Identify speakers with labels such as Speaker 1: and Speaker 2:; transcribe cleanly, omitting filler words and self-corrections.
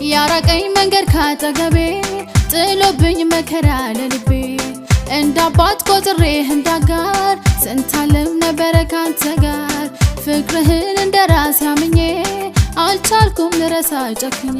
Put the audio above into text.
Speaker 1: ያራቀኝ መንገድ ካጠገቤ፣ ጥሎብኝ መከራ ለልቤ። እንደ አባት ቆጥሬህ እንዳጋር፣ ስንታለም ነበረ ካንተ ጋር። ፍቅርህን እንደ ራሴ አምኜ፣ አልቻልኩም ልረሳ ጨክኜ።